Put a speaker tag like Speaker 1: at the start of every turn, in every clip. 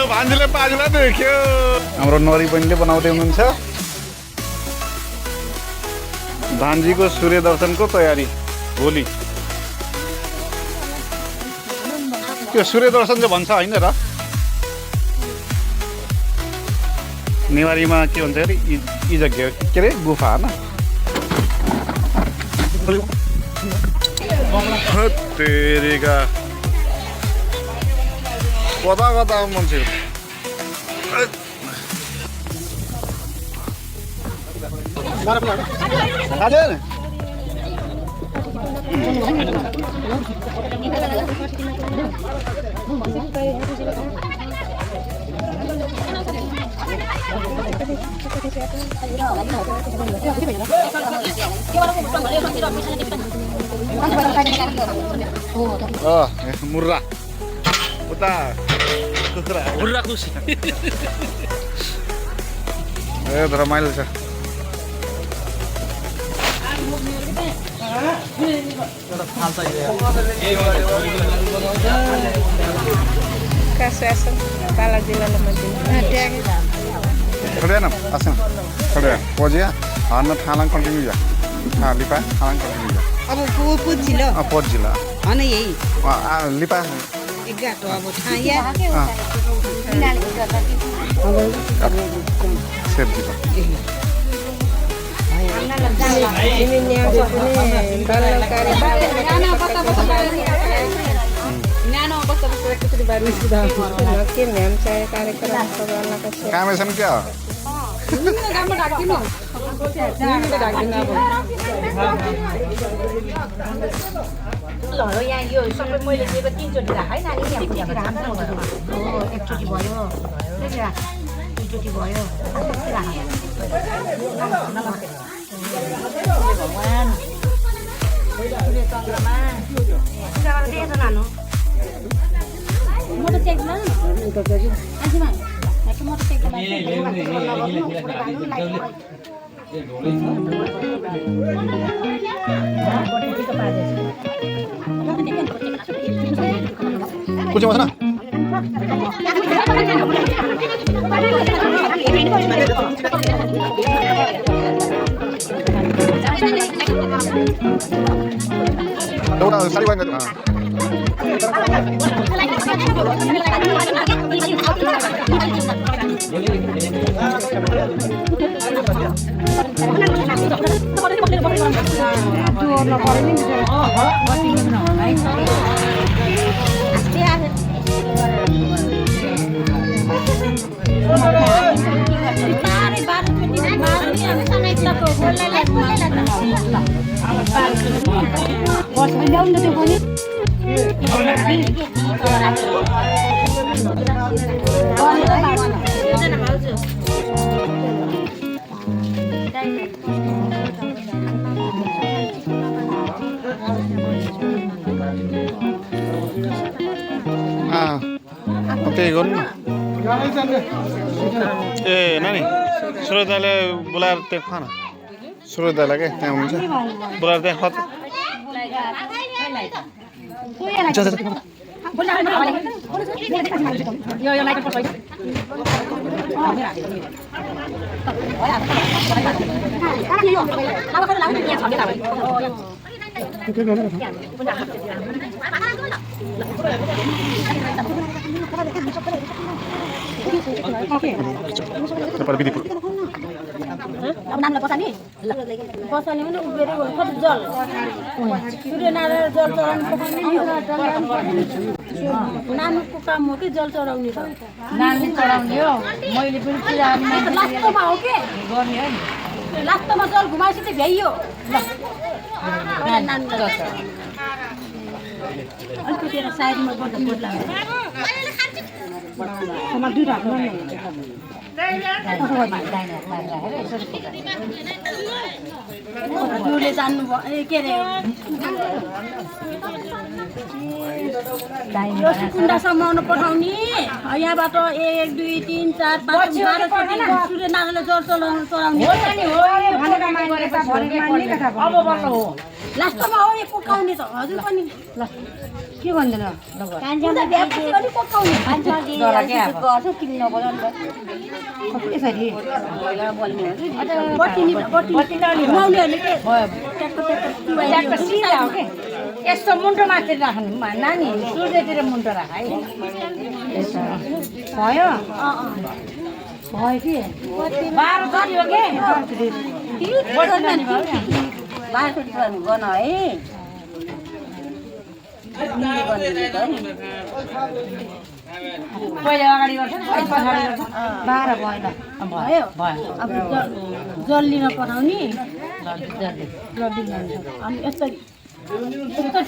Speaker 1: भान्जीले पाजुला देख्यो हाम्रो नरी बहिनीले बनाउँदै हुनुहुन्छ भान्जीको सूर्य दर्शनको तयारी भोलि त्यो सूर्य दर्शन चाहिँ भन्छ होइन र नेवारीमा के भन्छ अरे इजग्य के अरे गुफा होइन तेरेका कता कता मान्छे मुर्रा उता कुखुरा मुर्रा खुसी ए रमाइलो छ खड़े ना असं खड़े पोजिया हारना थालांग कंटिन्यू जा हाँ लिपा थालांग कंटिन्यू जा
Speaker 2: अब वो पूछ जिला
Speaker 1: पोज जिला
Speaker 2: हाँ ना यही
Speaker 1: लिपा
Speaker 2: एक गाटो अब ठाया
Speaker 1: सेफ जिला कामेसन क्या
Speaker 3: यहाँ यो सबै मैले दिएको 3 चोटि राखेँ नानी एकचोटि भयो दुईचोटि भयो भगवान् चन्द्रमा नानु मोटरसाइकलमा
Speaker 1: कुछ मत ना udah sekali banget ओके गर्नु ए नानी सूरज दाइले बोलाएर त्यहाँ खान सूरज दाइलाई के त्यहाँ हुनुहुन्छ बोलाएर त्यहाँ खत
Speaker 3: अब नामलाई बसानी बसानी भने उभिएर कति जल सूर्यनारायण जल चढाउनु नानीको काम हो कि जल चढाउने त नानी चढाउने हो मैले पनि पूजा लास्टमा हो के गर्ने हो नि लास्टमा जल घुमाएपछि त भ्याइयो ल नानीलाई अलिकति साइडमा बड्दा बड्ला समाज दुई राख्नु ले जान्नु के अरे कुण्डासम्म पठाउने यहाँबाट 1 2 3 4 5 12 सूर्यनारायणले जल चढाउने लास्टमा हो यो पकाउने त हजुर पनि
Speaker 4: ल के भन्दैन ल
Speaker 3: कान्छामा बिहापछि पनि पकाउने कान्छाले गर्छ किन्न पर्यो नि त
Speaker 4: यसरी
Speaker 3: बटिनी माउलेहरूले के
Speaker 4: ट्याक्क सिधा हो के यस्तो मुन्टो माथि राख्नु नानी सूर्यतिर मुन्टो राख है यसो भयो भयो कि 12 गऱ्यो के
Speaker 3: गर्न है
Speaker 4: पहिले अगाडि गर्छ पछाडि गर्छ 12 भयो ल भयो भयो
Speaker 3: अब जल लिन पठाउने
Speaker 4: जल्दी
Speaker 3: लड्डी लान्छ अनि यसरी यस्तो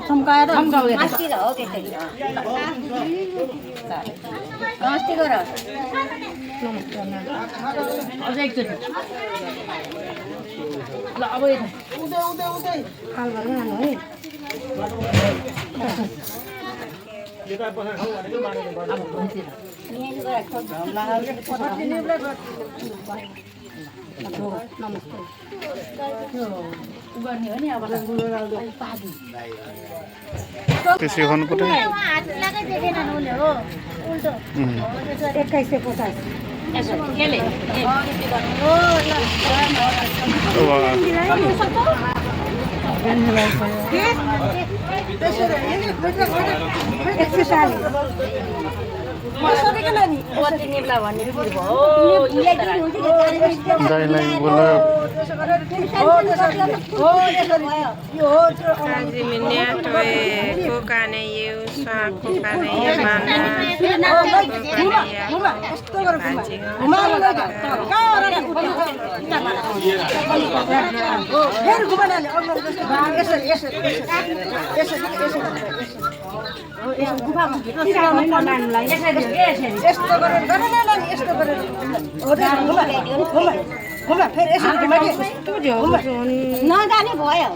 Speaker 3: छम्काएर मास्तिर हो त्यसरी नमस्ते गर
Speaker 4: अझै एकचोटि ल अब यता काल गरेर लानु है अब भुइँतिर
Speaker 3: नमस्ते
Speaker 4: गर्ने हो नि अब
Speaker 1: त्यसै गर्नुपर्छ
Speaker 3: 2150
Speaker 4: यसो केले
Speaker 1: दाइलाई बोल्यो
Speaker 3: नजाने भयो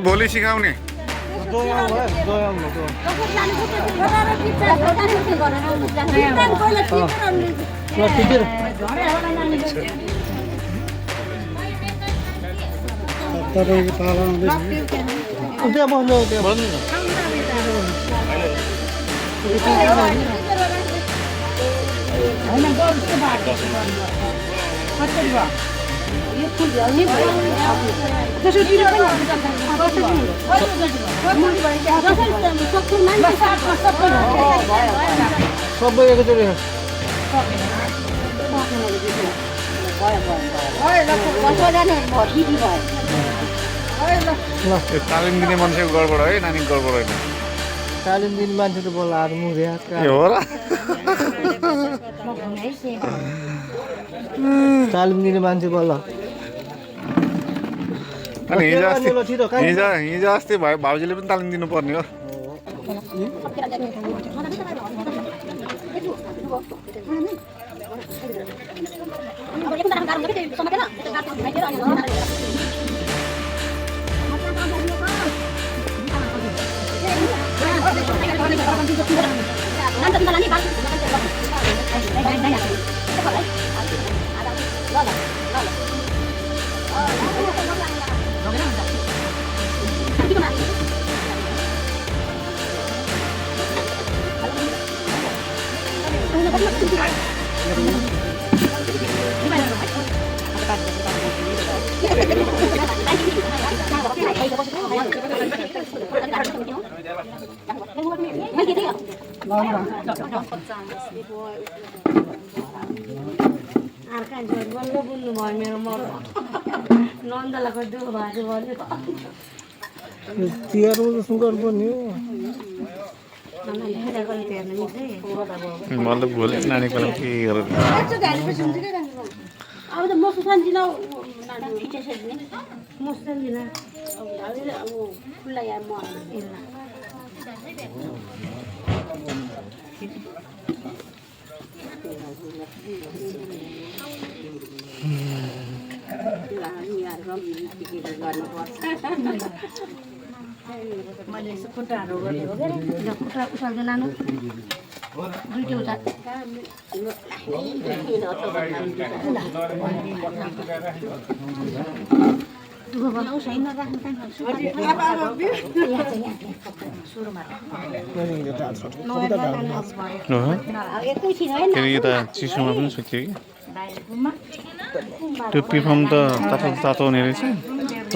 Speaker 3: भोलि सिकाउने
Speaker 5: सबै एकचोटि
Speaker 1: तालिम दिने मान्छेको गडबड है नानीको गडबड होइन
Speaker 5: तालिम दिने मान्छे त बोला आएर मुख्य
Speaker 1: ए हो र
Speaker 5: तालिम दिने मान्छे बोल
Speaker 1: अनि हिजो अस्ति भाउजूले पनि तालिम दिनुपर्ने हो
Speaker 3: अर्का बल्ल बोल्नु भयो मेरो मर नन्दलाई खोज्नु भाजु भन्यो
Speaker 5: तिहारमा जस्तो गर्नुपर्ने हो
Speaker 1: मतलब भोलि नानीको लागि के गरेर
Speaker 3: अब त म सुशान्तिना म सुशान्तिना अब खुल्ला या म मैले यसो खुट्टाहरू गरेको के अरे खुट्टा उचाल्दै लानु दुईटै उता
Speaker 1: यता चिसोमा पनि सुक्यो कि त्यो पिफम त तातो तातो हुने रहेछ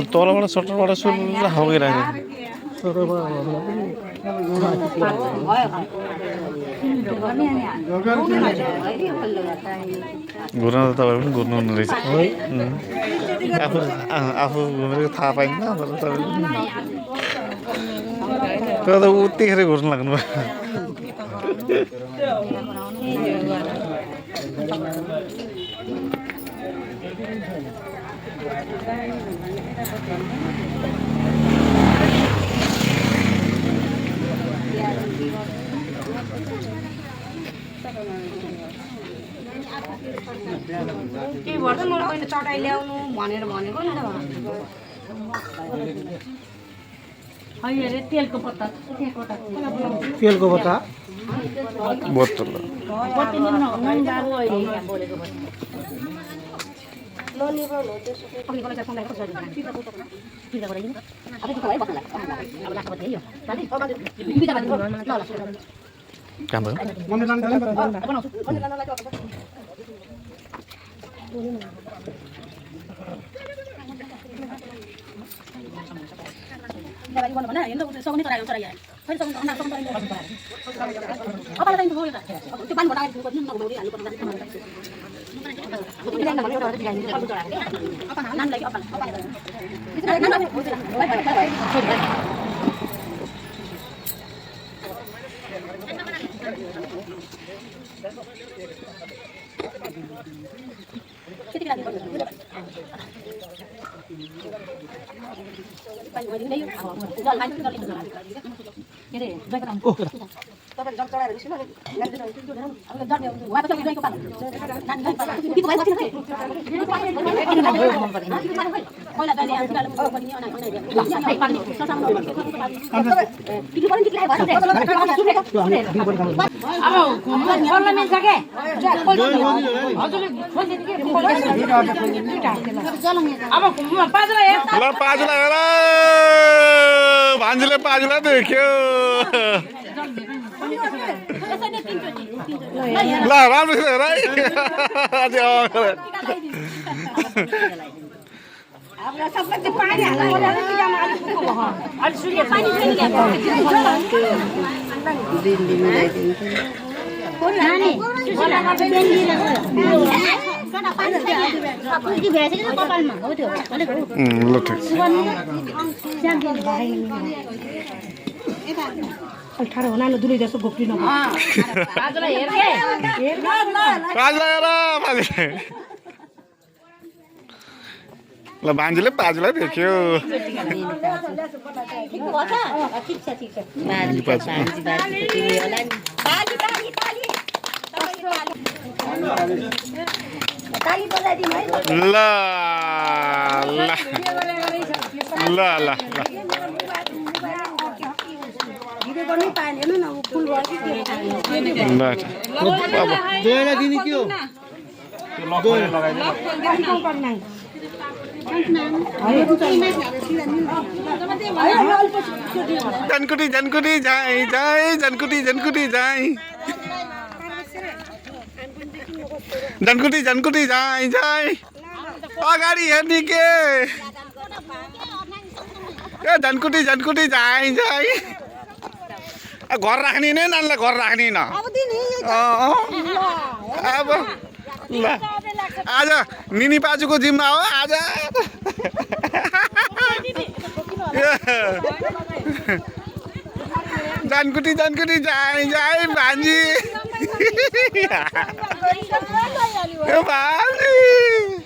Speaker 1: तलबाट सटरबाट सुरुर हावा गइरहेको घुर्न त तपाईँ पनि घुर्नु हुने रहेछ आफू घुमेको थाहा पाइन्न तर त उत्तिखेर घुर्नु लाग्नु भयो
Speaker 3: के भन्छ मलाई अहिले चटाइ ल्याउनु भनेर भनेको नि त अरे तेलको पत्ता
Speaker 5: तेलको बता
Speaker 1: बोतल काम भान्जीले पाजुला देख्यो ल राम्रो छ हेर
Speaker 3: अठार हुनाले दुलै जस्तो घोप्टिनु
Speaker 1: ल भान्जीले पाजुलाई देख्यो ल ल ल
Speaker 5: दिने के हो
Speaker 1: जनकुटी जनकुटी जाई जाई जनकुटी जनकुटी जाई जनकुटी जनकुटी जाई जाई अगाडि हेर्ने के ए झन्कुटी झन्कुटी जाइ जाइ घर राख्ने नै नानीलाई घर राख्ने न अब ल आज निनी बाजुको जिम्मा हो आज झन्कुटी झन्कुटी जाइ जाइ भान्जी भान्जी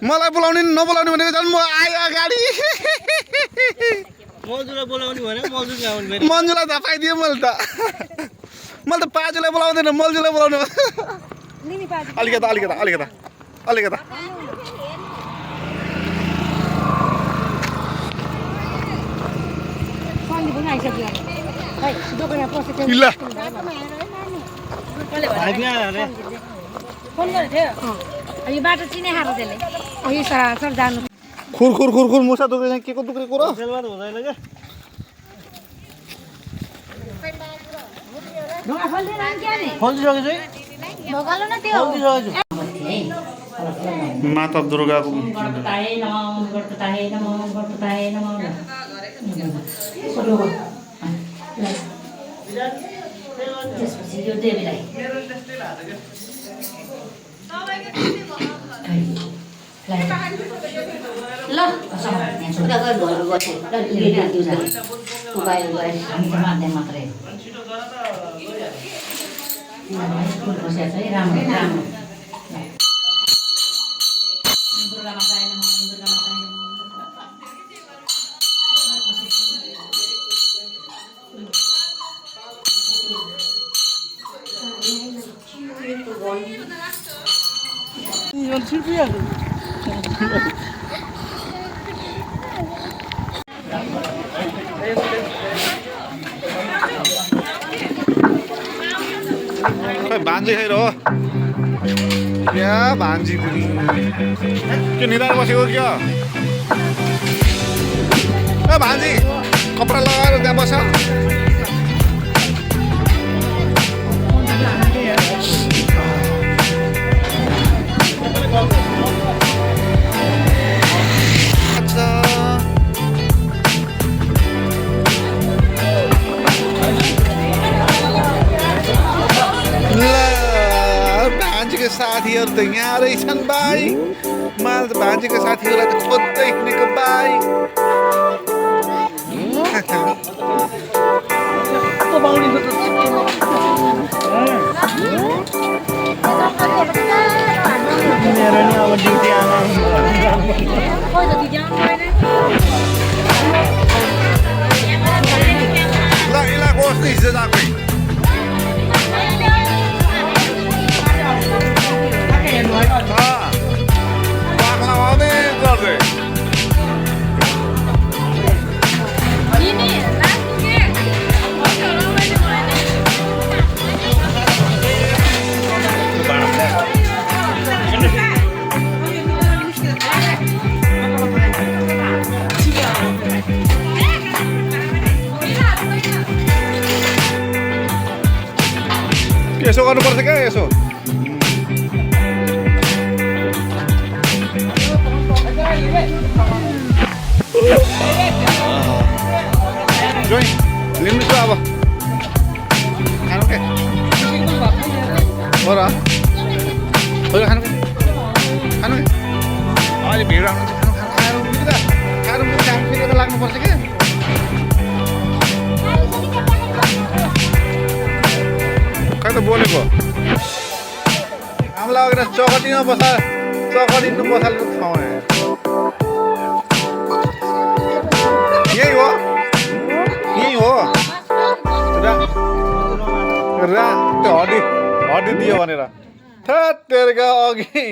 Speaker 1: मलाई बोलाउने नबोलाउने भनेको झन् म आयो अगाडि मन्जुलाई धपाइदियो मैले त पाजुलाई बोलाउँदैन मन्जुलाई बोलाउनु अलिकता अलिकता अलिकता अलिकता ल
Speaker 4: यो बाटो चिने खाएको त्यसले यो सर जानु
Speaker 1: खुर खुर खुर खुर मुसा दुख्दैन के को दुख्रेको र
Speaker 4: ढोका खोल्दैन अनि के नि
Speaker 5: खोलिसकेको छु
Speaker 4: ढोकालो न त्यो
Speaker 1: माता दुर्गाको
Speaker 4: गणपताय नमः गणपताय नमः गणपताय नमः त्यसपछि यो देवीलाई ल मात्रै राम्रो राम्रो
Speaker 1: भान्जी खै हो क्या भान्जी पनि के निधार बसेको क्या ए भान्जी कपडा लगाएर त्यहाँ बस भान्जीको साथीहरू त यहाँ रहेछन् भाइ मलाई त भान्जीको साथीहरूलाई त खोज्दै हिँडेको भाइ
Speaker 5: अब ड्युटी आमा
Speaker 1: ल यसलाई कस्तो हिजो आएको बाख्ला आउँदै गर्दै यसो गर्नुपर्छ क्या यसो जोइ लिनुहोस् अब खानु के हो र खानु के खानु के अहिले भिड आउनु खाएर त लाग्नुपर्छ क्या खै त बोलेको हामीलाई अगाडि चौकटीमा चौकटीमा बसालेको ठाउँ यही हो त्यो हड्डी दियो भनेर थेट तेर्का अघि